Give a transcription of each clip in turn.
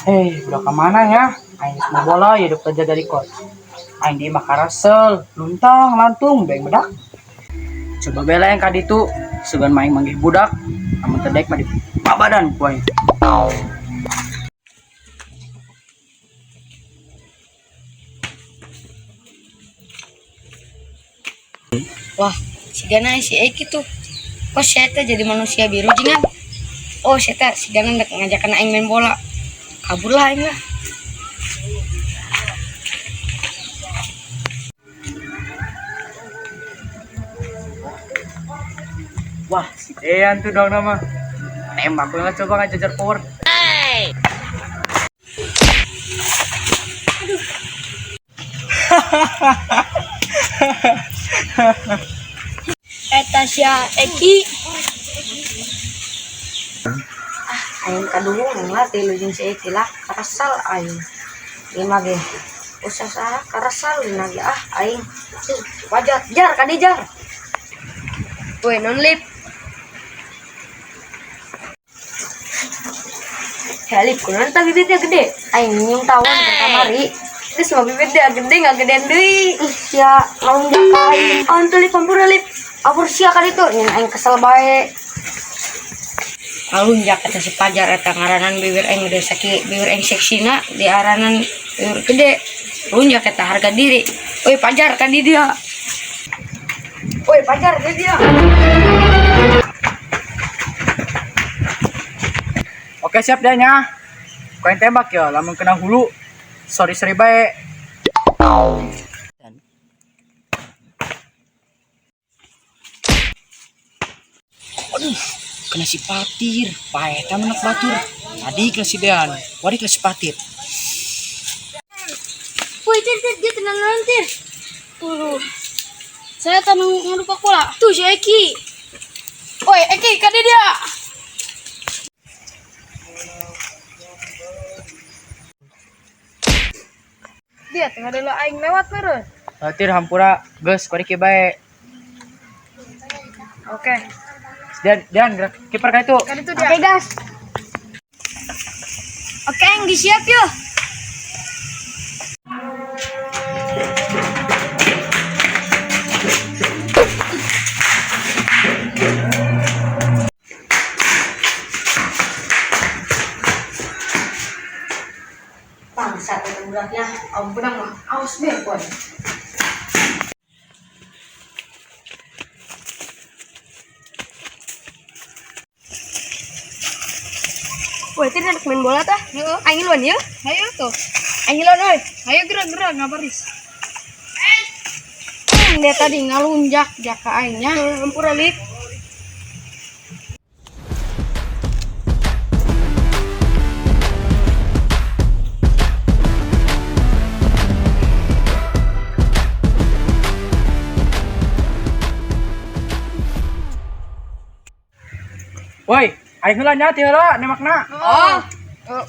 Udah kemana ya? Aing geus mau bola ya udah kerja dari kos. Aing di imah karasel, luntang lantung beng bedak. Coba bela yang kaditu, sugan maing manggih budak, amun teu daek mah di babadan ku aing. Wah, si Gana si Eki tuh. Kok saya teh jadi manusia biru jingan? Oh, saya teh si Gana ndek ngajakan aing main bola. Kabur lah aing lah. Wah, si Dean tuh dong nama. Tembak banget coba ngajajar power. Eta sia Eki. Ah, aing kaduhung lah tilu jeung si Eki lah, karasal aing. Ieu mah ge usah saha karasal dina ge ah aing. Wajar, jar ka dieu, jar. Woi, non lip. Helip, kunaon tah bibitnya gede? Aing nyium tawon ke kamari. Terus mah bibitnya gede nggak gedean deui. Ih, sia ngalunjak ka aing. Awan tuh lip, ampura lip. Ampur sia ka ditu, nyin aing kesel bae. Ngalunjak eta si Pajar eta ngaranan bibir aing gede saki, bibir aing seksina diaranan bibir gede. Lunjak eta harga diri. Woi Pajar ka di dia. Woi Pajar ka dia. Oke siap deh nya. Kau yang tembak ya, lamun kena hulu. Sorry sorry bae. Aduh, kena si Patir. Paeta menak batur. Tadi kena si Dean, wari kena si Patir. Woi, tir, tir, dia tenang tenang, tir. Tuh. Saya tanung ngerupak bola. Tuh si Eki. Woi, Eki, kade dia. Dia tengah dulu aing lewat meureun. Tir hampura, geus kuari kieu bae. Oke. Dean, Dean, gerak kiper ka itu. Kan itu dia. Oke, gas. Oke, yang disiap yuk. Bangsat itu budaknya, ampun mah, awas deh, boy. Woi, itu anak main bola tah? Heeh. Aing luan yeuh. Hayu tuh. Aing luan euy. Hayu gerak-gerak ngabaris. Dia tadi ngalunjak jaka aingnya. Hampura lik. Woi, aing heula nya ti heula nembakna. Oh.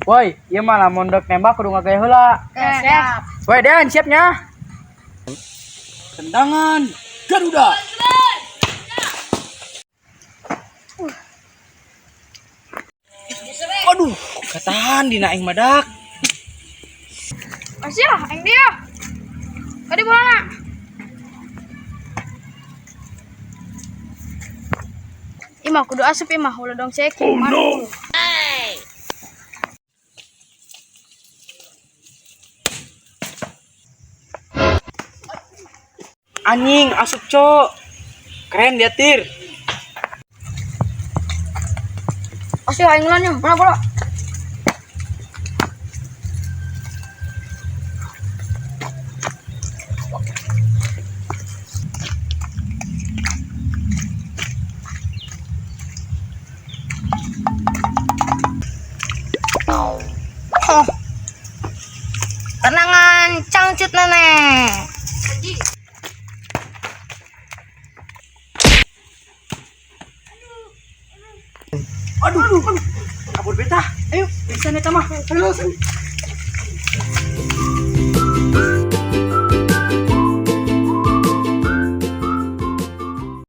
Woi, ieu mah lamun dek nembak kudu ngagaya heula. Oke, siap. Woi, Dean, siap nya? Tendangan Garuda. Aduh, katahan dina aing madak. Asyah, aing dia. Kadi bolana. Imah kudu asup imah ulah dong seki. Oh no. Anjing asup cok. Keren dia tir. Asyah aing lan mana bola? Oh. Tenangan cangcut nenek. Aduh, aduh, kabur beta. Ayo, bisa nih mah. Ayo, langsung.